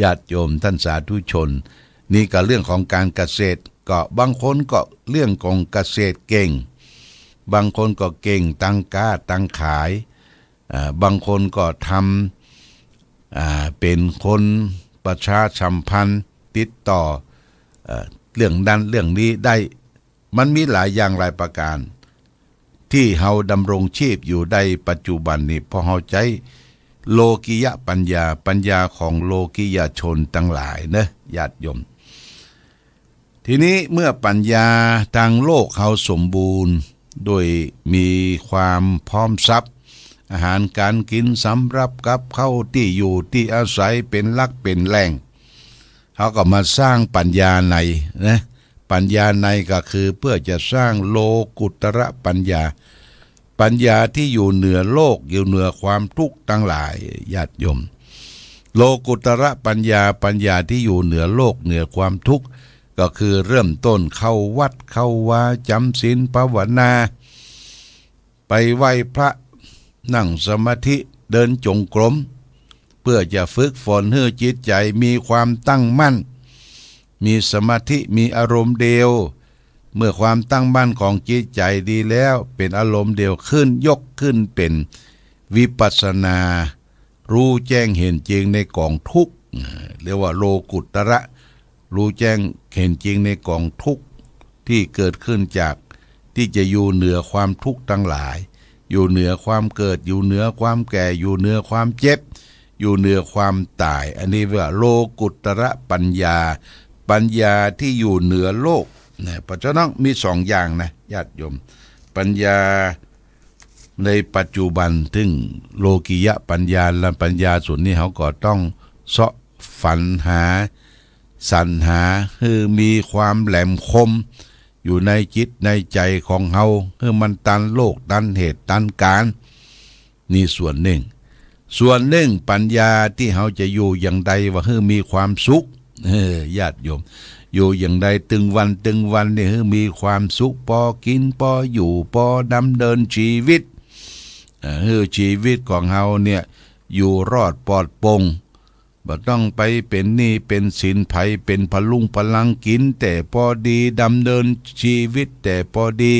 ญาติโยมท่านสาธุชน นี่ก็เรื่องของการเกษตร ก็บางคนก็เรื่องของเกษตรเก่ง บางคนก็เก่งตังก๊าตังขาย อ่า บางคนก็ทำ อ่า เป๋นคนประชาสัมพันธ์ ติดต่อ เอ่อ เรื่องนั้นเรื่องนี้ได้ มันมีหลายอย่างหลายประการ ตี้เฮาดำรงชีพอยู่ได้ปัจจุบันนี้ เพราะเฮาใจ๊โลกิยปัญญา ปัญญาของโลกิยชนตังหลายเนาะ ญาติโยม ทีนี้เมื่อปัญญาตางโลกเฮาสมบูรณ์ โดยมีความพร้อมทรัพย์ อาหารก๋านกิ๋น สำรับกับข้าว ตี้อยู่ตี้อาศัย เป๋นหลักเป๋นแหล่ง เฮาก็มาสร้างปัญญาในนะ ปัญญาในก็คือเพื่อจะสร้างโลกุตระปัญญา ปัญญาตี้อยู่เหนือโลก อยู่เหนือความทุกข์ตังหลาย ญาติโยม โลกุตระปัญญา ปัญญาตี้อยู่เหนือโลก เหนือความทุกข์ ก็คือเริ่มต้นเข้าวัดเข้าวา จ๋ำศีลภาวนา ไปไหว้พระ นั่งสมาธิ เดินจงกรม เพื่อจะฝึกฝนหื้อจิตใจ๋มีความตั้งมั่น มีสมาธิ มีอารมณ์เดียว เมื่อความตั้งมั่นของจิตใจ๋ดีแล้ว เป๋นอารมณ์เดียว ขึ้น ยกขึ้นเป๋นวิปัสสนา ฮู้แจ้งเห็นจริงในก๋องทุกข์ เรียกว่าโลกุตระ ฮู้แจ้งเห็นจริงในก๋องทุกข์ ตี้เกิดขึ้นจาก ตี้จะอยู่เหนือความทุกข์ตังหลาย อยู่เหนือความเกิด อยู่เหนือความแก่ อยู่เหนือความเจ็บ อยู่เหนือความต๋าย อันนี้เรียกว่าโลกุตระปัญญา ปัญญาตี้อยู่เหนือโลกนะ เพราะฉะนั้นมีสองอย่างนะ ญาติโยม ปัญญาในปัจจุบัน ซึ่งโลกิยปัญญา และปัญญาส่วนนี้ เฮาก็ต้องเซาะฝันหา สรรหา หื้อมีความแหลมคม อยู่ในจิตในใจ๋ของเฮา หื้อมันตันโลก ตันเหตุ ตันก๋าล นี่ส่วนนึ่ง ส่วนนึ่ง ปัญญาตี้เฮาจะอยู่อย่างใดว่าหื้อมีความสุข เออ ญาติโยม อยู่อย่างใดตึงวันตึงวันนี่ หื้อมีความสุข ปอกิ๋น ปออยู่ ปอดำเนินจีวิต เอ่อ หื้อจีวิตของเฮาเนี่ย อยู่รอดปลอดโปร่ง บ่ต้องไปเป๋นหนี้เป๋นสินใผ เป๋นผะลุงผะลัง กิ๋นแต่ปอดี ดำเนินจีวิตแต่ปอดี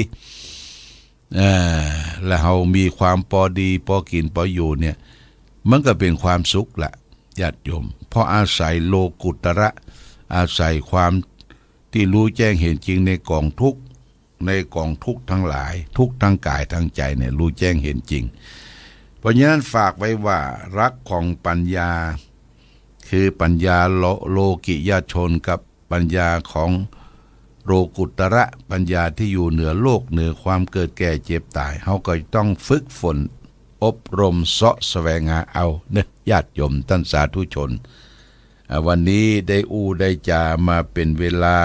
เอ่อ และเฮามีความปอดี ปอกิ๋นปออยู่เนี่ย มันก็เป๋นความสุขละ ญาติโยม เพราะอาศัยโลกุตระ อาศัยความตี้ฮู้แจ้งเห็นจริงในก๋องทุกข์ ในก๋องทุกข์ตังหลาย ทุกข์ตังก๋ายตังใจ๋เนี่ย ฮู้แจ้งเห็นจริง เพราะฉะนั้นฝากไว้ว่าหลักของปัญญา คือปัญญาโล- โลกิยชนกับปัญญาของโลกุตระ ปัญญาตี้อยู่เหนือโลก เหนือความเกิดแก่เจ็บต๋าย เฮาก็ต้องฝึกฝนอบรมเซาะแสวงหาเอาเนาะ ญาติโยมต้านสาธุชน อ่า วันนี้ได้อู้ได้จ๋ามาเป๋นเวลา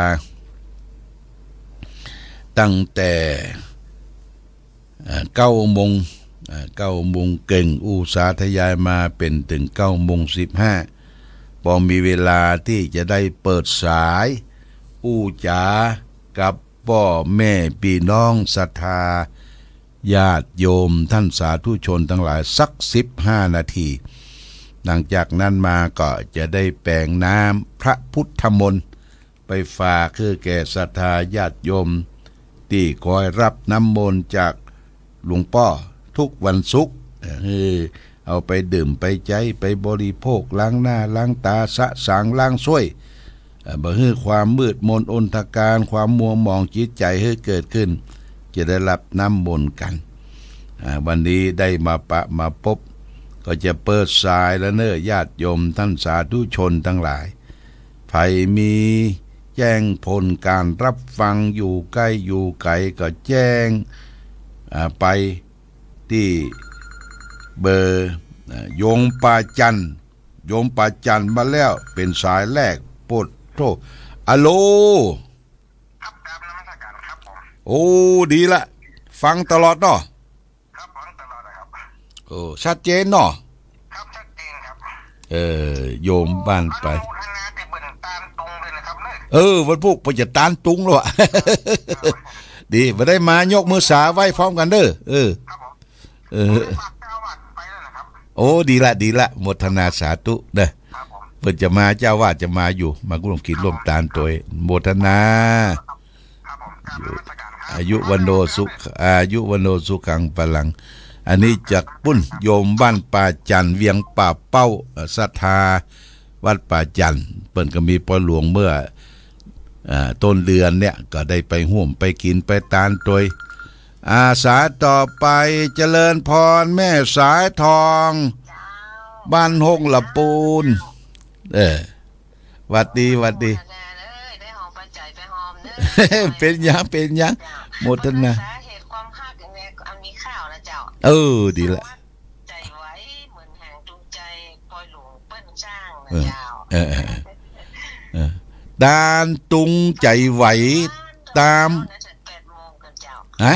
ตั้งแต่ อ่า เก้าโมง อ่า เก้าโมงเกิ่ง อู้สาธยายมาเป๋นเถิงเก้าโมงสิบห้า ปอมีเวลาตี้จะได้เปิดสาย อู้จ๋ากับป้อแม่ปี้น้องศรัทธา ญาติโยมต้านสาธุชนตังหลายสักสิบห้านาที หลังจากนั้นมาก็จะได้แป๋งน้ำพระพุทธมนต์ ไปฝากหื้อแก่ศรัทธาญาติโยม ตี้คอยฮับน้ำมนต์จากหลวงป้อทุกวันศุกร์ เออ เอาไปดื่มไปใจ๊ ไปบริโภค ล้างหน้าล้างต๋า สะสางล้างส้วย เอ่อ บ่หื้อความมืดมนอนทการ ความมัวหมองจิตใจ๋หื้อเกิดขึ้น จะได้ฮับน้ำมนต์กั๋น อ่า วันนี้ได้มาปะมาปบ ก็จะเปิดสายแล้วเนาะ ญาติโยมต้านสาธุชนตังหลาย ใผมีแจ้งผลก๋านฮับฟัง อยู่ใก้อยู่ไก๋ก็แจ้ง อ่า ไปตี้เบอร์ อ่า โยมปาจัน โยมปาจันมาแล้ว เป๋นสายแรก โปดโธ่ อะโหล ครับ กราบนมัสการครับผม โอ้ ดีละ ฟังตลอดเนาะ ครับ ฟังตลอดนะครับ อ้ ชัดเจนเนาะ ครับ ชัดเจนครับ เออ โยมบ้านไป โอ้ อนุโมทนาแต่เปิ้นตานตุงเลยนะครับเนอะ เออ วันพูกเปิ้นจะตานตุงแล้วอะ ดี บ่ได้มายกมือสาไหว้พร้อมกั๋นเด้อ เออ ครับผม เออ ฝากเจ้าอาวาสไปแล้วนะครับ โอ้ ดีละ ดีละ โมทนาสาธุเด้อ ครับผม เปิ้นจะมา เจ้าอาวาสจะมาอยู่ มาร่วมกินร่วมตานตวย โมทนา ครับผม กราบนมัสการครับ อายุวัณโณสุข อายุวัณโณสุขังพลัง อันนี้จากปุ้น โยมบ้านป่าจันทน์ เวียงป่าเป้า ศรัทธาวัดป่าจันทน์ เปิ้นก็มีปอยหลวงเมื่อ อ่า ต้นเดือนเนี่ย ก็ได้ไปฮ่วมไปกิ๋นไปตานตวย อาสาต่อไป เจริญพร แม่สายทอง บ้านฮ่งละปูน เออ หวัดดี หวัดดี เอ้ย ได้หอมปัจจัยไปหอมเด้อ เป๋นหยัง เป๋นหยัง โมทนา สาเหตุความฮักเนี่ย อันมีข่าวนะเจ้า เออ ดีละ ใจไหวเหมือนแห่งดวงใจปอยหลวงเปิ้นสร้างนะเจ้า เออ เออ เออ เออ ตานตุงใจไหว ตาม แปดโมงกั๋นเจ้า ฮะ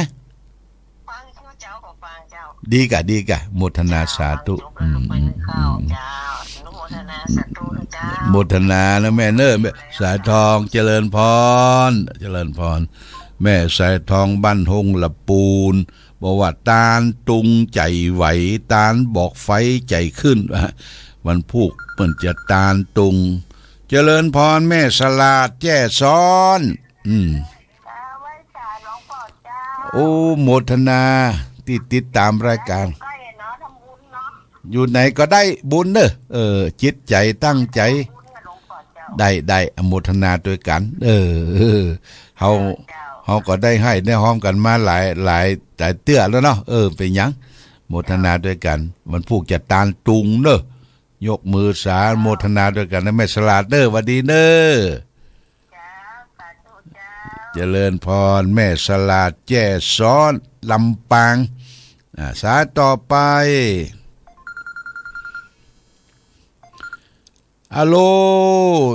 ฟังเจ้า เจ้าก็ฟังเจ้า ดีก่ะ ดีก่ะ โมทนาสาธุ เจ้า อืม อืม อืม เจ้า อนุโมทนาสาธุเจ้า โมทนานะแม่เนอะ แม่สายทอง เจริญพร เจริญพร แม่สายทองบ้านฮ่งละปูน บอกว่าตานตุงใจไหว ตานบอกไฟใจขึ้น วันพูกเปิ้นจะตานตุง เจริญพรแม่สลาดแจ้ซ้อน อืม โอ้ โมทนาตี้ติดต๋ามรายก๋าน อยู่ไหนก็ได้บุญเนอะ เออ จิตใจ๋ตั้งใจ๋ ได้ ได้ อนุโมทนาตวยกั๋น เออ เออ เฮา เฮาก็ได้ไห้ได้ฮอมกั๋นมาหลาย หลาย หลายเตื้อแล้วเนาะ เออ เป๋นหยัง โมทนาตวยกั๋น วันพูกจะตานตุงเนอะ ยกมือสาโมทนาตวยกั๋นนะแม่สลาดเนอะ หวัดดีเนอะ เจริญพร แม่สลาดแจ้ซ้อน ลำปาง อ่า สายต่อไป อะโล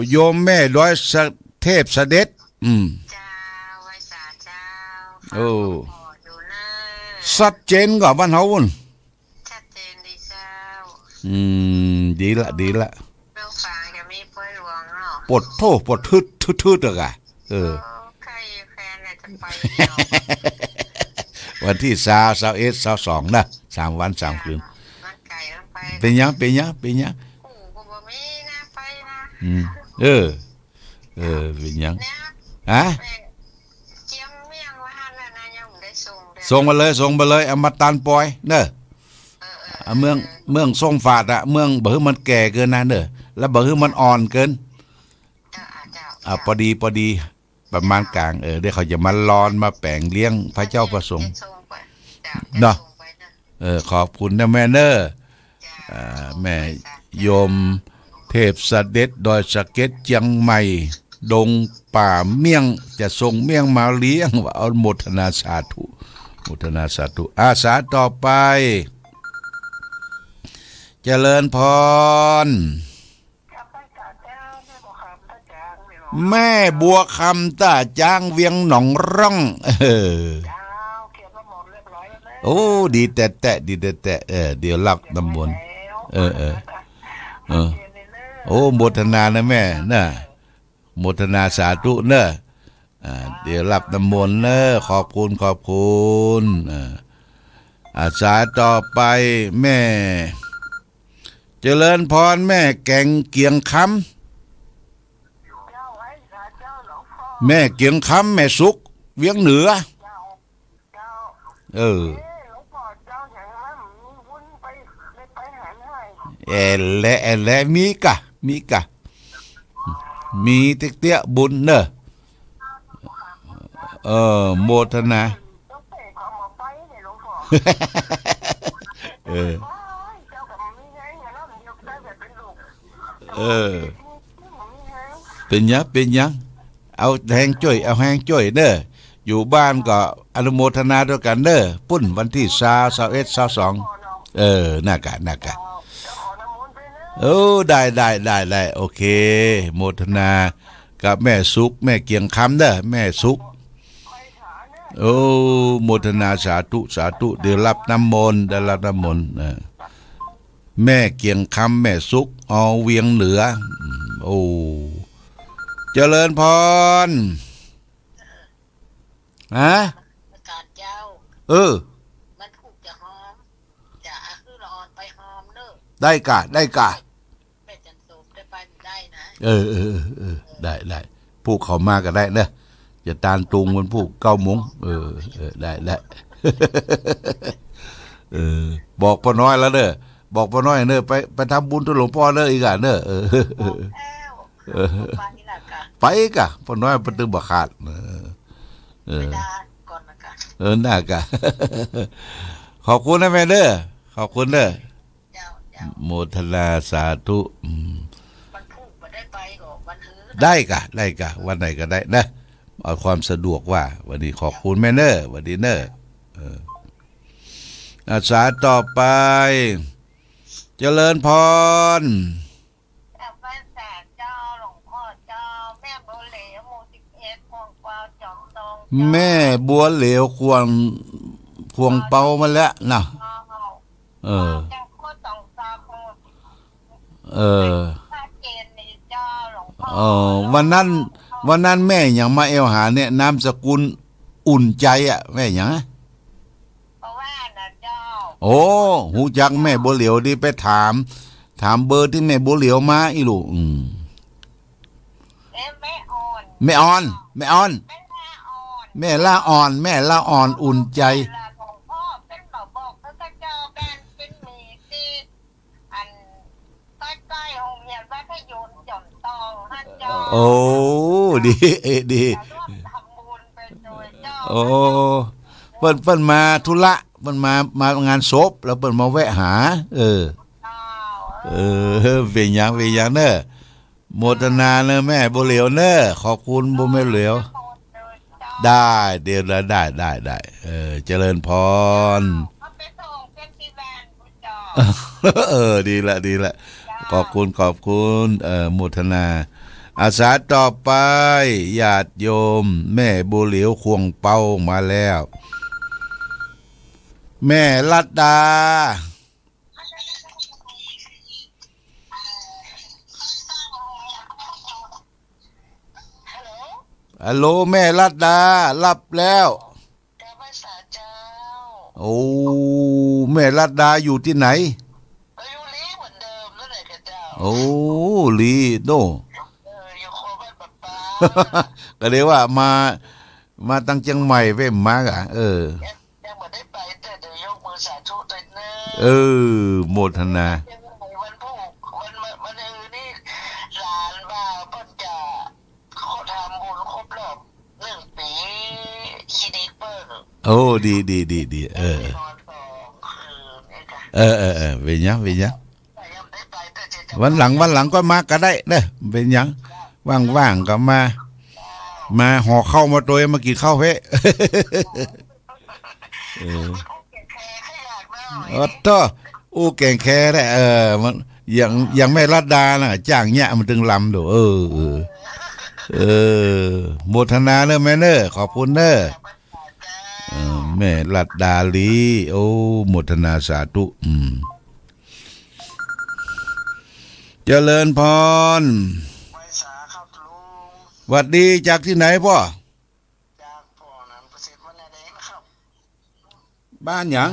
โยมแม่ดอยสะ เทพเสด็จ อืม เจ้า ไหว้สาเจ้า โอ้ ฟังพ่ออยู่เนอะ ชัดเจนกว่าบ้านเฮาปุ้น ชัดเจนดีเจ้า อืม ดีละ ดีละ เรื่องฟังจะมีปอยหลวงเนาะ ปวดโธ่ ปวดทืด ทืด ทืดอะกะ เออ โอ้ ใครแฟนน่ะจะไปเนาะ วันตี้ซาว ซาวเอ็ด ซาวสองนะ สามวันสามคืน มันไก๋มันไป เป๋นหยัง เป๋นหยัง เป๋นหยัง โอ้ ก็บ่มีนะ ไปนะ อืม เออ เออ เป๋นหยัง เนี่ย ฮะ แม่เจียมเมี่ยงไว้หั่นแล้วนะ ยังบ่ได้ส่งเลย ส่งมาเลย ส่งมาเลย เอามาตานปอยเนอะ เออ เออ เอาเมือง เออ เมืองส่งฝาดอะ เมืองบ่หื้อมันแก่เกินนะเนอะ แล้วบ่หื้อมันอ่อนเกิน เจ้า อ่า เจ้า อ่า เจ้า ปอดี ปอดี ประมาณก๋าง เออ เดี๋ยวเขาจะมาลอนมาแป๋งเลี้ยงพระเจ้าพระสงฆ์ จะส่งไป เจ้า เนาะ จะส่งไปเนอะ เออ ขอบคุณนะแม่เนอะ เจ้า อ่า แม่ สาธุ โยมเทพเสด็จดอยสะเก็ดเจียงใหม่ ดงป่าเมี่ยง จะส่งเมี่ยงมาเลี้ยง ว่า เอา โมทนาสาธุ โมทนาสาธุ อาสาต่อไป เจริญพร แม่บัวคำต้าจาง เวียงหนองร่อง เออ โอ้ ดีแต๊ๆ ดีแต๊ๆ เออ เดี๋ยวรับน้ำมนต์ เออ เออ เออ โอ้ โมทนานะแม่นะ โมทนาสาธุเนอะ อ่า เดี๋ยวรับน้ำมนต์เนอะ ขอบคุณ ขอบคุณ อ่า อาสาต่อไป แม่ เจริญพร แม่แก๋งเกียงคำ แม่เกียงคำ แม่สุข เวียงเหนือ เออ แอ่นแล แอ่นแล มีก่ะ มีก่ะ มีเต๊ยะๆ บุญเนอะ เออ โมทนา เออ เออ เป๋นหยัง เป๋นหยัง เอาแฮงจ้วย เอาแฮงจ้วยเนอะ อยู่บ้านก็อนุโมทนาตวยกั๋นเนอะ ปุ้นวันตี้ซาว ซาวเอ็ด ซาวสอง เออ นั่นก่ะ นั่นก่ะ เออ ได้ ได้ ได้ ได้ โอเค โมทนากับแม่สุข แม่เกียงคำเนอะ แม่สุข โอ้ โมทนาสาธุ สาธุ ได้รับน้ำมนต์ ได้รับน้ำมนต์ เออ แม่เกียงคำ แม่สุข อ เวียงเหนือ อืม โอ้ เจริญพร ฮะ อาจารย์เจ้า เออ วันพูกจะหอม จะเอาคือละอ่อนไปหอมเนอะ ได้ก่ะ ได้ก่ะ แม่จันโสมได้ไปได้นะ เออ เออ เออ เออ ได้ ได้ พูกเข้ามาก็ได้เนอะ จะตานตุงวันพูกเก้าโมง เออ เออ ได้ ได้ เออ บอกป้าน้อยแล้วเนอะ บอกป้าน้อยเนอะ ไป ไปทำบุญกับหลวงป้อเนอะ อีกอ่ะเนอะ เออ บอกแล้ว เออ ไปละก่ะ ไปก่ะ ป้าน้อยไปตึงบ่ขาด เออ เออ ไปลาก่อนละก่ะ เออ น่ากะ ขอบคุณนะแม่เนอะ ขอบคุณเนอะ เจ้า เจ้า โมทนาสาธุ อืม วันพูกบ่ได้ไปก็วันฮือ ได้ก่ะ ได้ก่ะ วันไหนก็ได้นะ เอาความสะดวกว่า วันนี้ขอบคุณแม่เนอะ วันนี้เนอะ เออ อาสาต่อไป เจริญพร เจ้าพระสาเจ้า หลวงพ่อเจ้า แม่บัวเหลว หมู่สิบเอ็ด ขวงเปา จอมทองเจ้า แม่บัวเหลว ขวง ขวงเปามาแล้วนะ เจ้า เออ เจ้าโคตรสองสามหมู่ เออ ชัดเจนดีเจ้า หลวงพ่อ เออ วันนั้น วันนั้นแม่หยังมาแอ่วหาเนี่ย นามสกุลอุ่นใจอะ แม่หยังอะ เพราะว่านะเจ้า โอ้ ฮู้จักแม่บัวเหลวดี ไปถาม ถามเบอร์ตี้แม่บัวเหลวมาอี้ลูก อืม เอ๊ะ แม่อ่อน แม่อ่อน แม่อ่อน แม่ลาอ่อน แม่ลาอ่อน แม่ลาอ่อน อุ่นใจ หลวงพ่อเปิ้นบอก บอกเขาก็เจ้าบ้านเปิ้นมีตี้ อันใกล้ๆโฮงเฮียนวัดพยูรจอมตองหั้นเจ้า โอ้ ดี เอ๊ะ ดี ร่วมทำบุญไปโดยเจ้า โอ้ เปิ้น เปิ้นมาธุระ เปิ้นมา มางานศพ แล้วเปิ้นมาแวะหา เออ เจ้า เออ เป๋นหยัง เป๋นหยังเนอะ โมทนาเนอะแม่บัวเหลวเนอะ ขอบคุณบัวเหลว ได้ เดี๋ยว ได้ ได้ ได้ เออ เจริญพร เออ ดีละ ดีละ ขอบคุณ ขอบคุณ เออ โมทนา อาสาต่อไป ญาติโยม แม่บัวเหลว ขวงเปามาแล้ว แม่รัตดา ฮัลโหล ฮัลโหล แม่รัตดา หลับแล้ว เจ้าพระสาเจ้า โอ้ แม่รัตดาอยู่ตี้ไหน ก็อยู่ลี้เหมือนเดิมนั่นแหละเจ้า โอ้ ลี้โน่ เออ อยู่โคราชปะปา ก็เรียกว่ามา มาตังเจียงใหม่เว้ย มาก่ะ เออ ยังบ่ได้ไป แต่เดี๋ยวยกมือสาธุด้วยเนอะ เออ โมทนา วันพูก วัน วัน วันอื่นนี่ หลานบ่าวเปิ้นจะขอทำบุญครบรอบหนึ่งปี๋ คลินิกเปิ้น โอ้ ดี ดี ดี ดี เออ นอนสองคืนเนี่ยจ้ะ เออ เออ เออ เป๋นหยัง เป๋นหยัง แต่ยังบ่ได้ไป แต่จะ วันหลัง วันหลังก็มาก็ได้เนอะ เป๋นหยัง ว่างๆก็มา มาห่อข้าวมาตวย มากิ๋นข้าวเฮ้ย เออ โอ้โธ่ อู้แก่งแคแหละ เออ มัน อย่าง อย่างแม่รัตดาน่ะ จ้างเยียะมันตึงลำดู เออ เออ เออ โมทนาเนอะแม่เนอะ ขอบคุณเนอะ เออ แม่รัตดาลี โอ้ โมทนาสาธุ อืม เจริญพร ไหว้สาครับลุง หวัดดี จากตี้ไหนป้อ จากพ่อนั้นประสิทธิ์ บ้านนาแดงนะครับ บ้านหยัง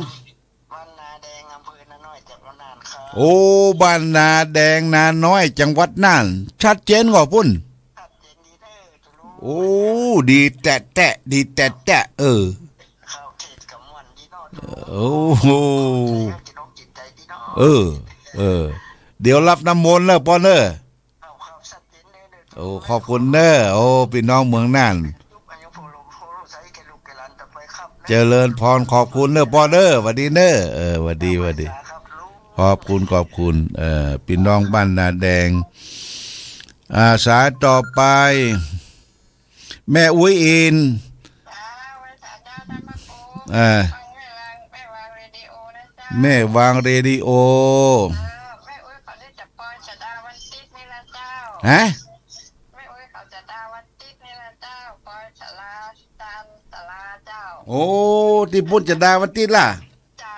บ้านนาแดง อำเภอนาน้อย จังหวัดน่านครับ โอ้ บ้านนาแดง นาน้อย จังหวัดน่าน ชัดเจนก่อปุ้น ชัดเจนดีเด้อลุง โอ้ ดีแต๊ๆ ดีแต๊ๆ เออ เข้าเขตกะม่วนดีเนาะ โอ้โห เข้าใจ จิตอกจิตใจดีเนาะ เออ เออ เดี๋ยวรับน้ำมนต์เนอะป้อเนอะ ครับ ครับ ชัดเจนเด้อ เด้อ โอ้ ขอบคุณเนอะ โอ้ ปี้น้องเมืองน่าน เจริญพร ขอบคุณเนอะป้อเนอะ หวัดดีเนอะ เออ หวัดดี หวัดดี ขอบคุณ ขอบคุณ เอ่อ ปี้น้องบ้านนาแดง อ่า สายต่อไป แม่อุ๊ยอิน เจ้า ไหว้สาเจ้า ท่านพระครู อ่า ฟังแม่วาง แม่วางเรดิโอนะเจ้า แม่วางเรดิโอ เจ้า แม่อุ๊ยเขานี่จะปอยสดาวันติดนี่นะเจ้า ฮะ แม่อุ๊ยเขาสดาวันติดนี่นะเจ้า ปอยสาราจันทร์ สารา โอ้ ตี้ปุ้นจะดาวันตี้ละ เจ้า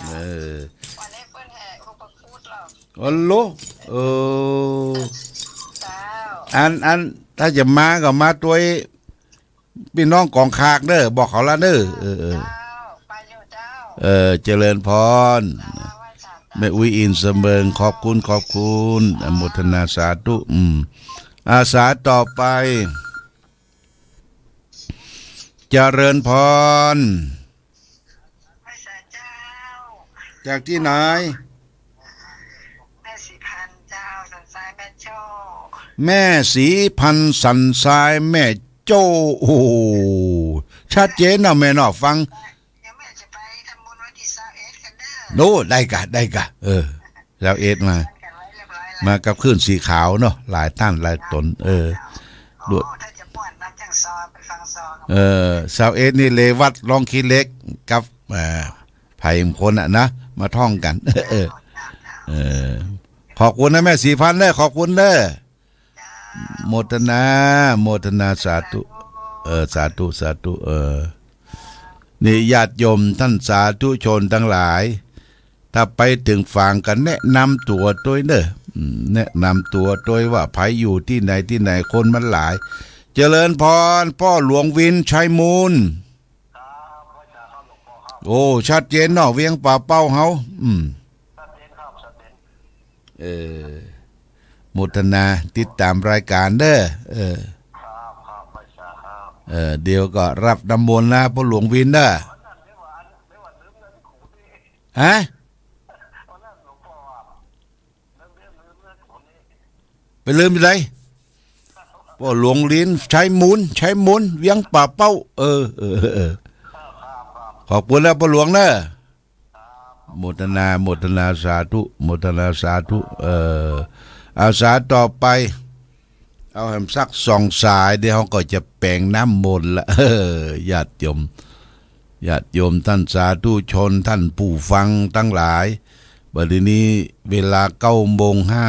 เออ วันนี้เปิ้นแห่อุปคุตเหรอ อ๋อโหล เออ เจ้า อัน อัน ถ้าจะมาก็มาตวย ปี้น้องก๋องขากเน่อ บอกเขาละเน่อ เออ เออ เจ้า ไปอยู่เจ้า เออ เจริญพร เจ้า ไหว้สาธุ แม่อุ๊ยอินเสมิง ขอบคุณ ขอบคุณ อนุโมทนาสาธุ อืม อาสาต่อไป เจริญพร ไหว้สาเจ้า จากตี้ไหน แม่ศรีพันธ์เจ้า สันทรายแม่โจ้ แม่ศรีพันธ์ สันทรายแม่โจ้ โอ้โห ชัดเจนเนาะแม่เนาะ ฟัง เดี๋ยวแม่จะไปทำบุญวันตี้ซาวเอ็ดกั๋นเน่อ โอ้ ได้ก่ะ ได้ก่ะ เออ ซาวเอ็ดมา กั๋นไว้เรียบร้อยแล้ว มากับคลื่นสีขาวเนาะ หลายต้านหลายต๋น เออ โอ้ ด้วย ถ้าจะม่วนนะ จั่งซอ ไปฟังซอ เออ ซาวเอ็ดนี่เรวัต ร้องขี้เหล็ก กับ เอ่อ ไผ่มงคลน่ะนะ มาท่องกั๋น เออ เออ ขอบคุณนะแม่ศรีพันธ์เน่อ ขอบคุณเน่อ โมทนา โมทนาสาธุ เออ สาธุ สาธุ เออ นี่ญาติโยมต้านสาธุชนตังหลาย ถ้าไปเถิงฝางก็แนะนำตั๋วตวยเน่อ อืม แนะนำตั๋วตวยว่าใผอยู่ตี้ไหนตี้ไหน คนมันหลาย เจริญพร ป้อหลวงวิน ชัยมูล ครับ ไหว้สาครับหลวงป้อครับ โอ้ ชัดเจนเนาะ เวียงป่าเป้าเฮา อืม ชัดเจนครับ ชัดเจน เออ โมทนา ติดต๋ามรายก๋านเน่อ เออ ครับ ครับ ไหว้สาครับ เออ เดี๋ยวก็รับน้ำมนต์นะ ป้อหลวงวินเน่อ วันนั้นไม่ว่า ไม่ว่าลืมเงินขูดนี่ ฮะ วันนั้นหลวงป้อว่า ลืมเงิน ลืมเงินขูดนี่ ไปลืมตี้ไหน ป้อหลวงวิน ชัยมูล ชัยมูล เวียงป่าเป้า เออ เออ เออ เออ ครับ ครับ ครับ ขอบคุณแล้วป้อหลวงเน่อ โมทนา โมทนาสาธุ โมทนาสาธุ เออ อาสาต่อไป เอาแหมสักสองสาย เดี๋ยวเฮาก็จะแป๋งน้ำมนต์ละ เออ ญาติโยม ญาติโยมต้านสาธุชน ต้านผู้ฟังตังหลาย บัดนี้เวลาเก้าโมงห้า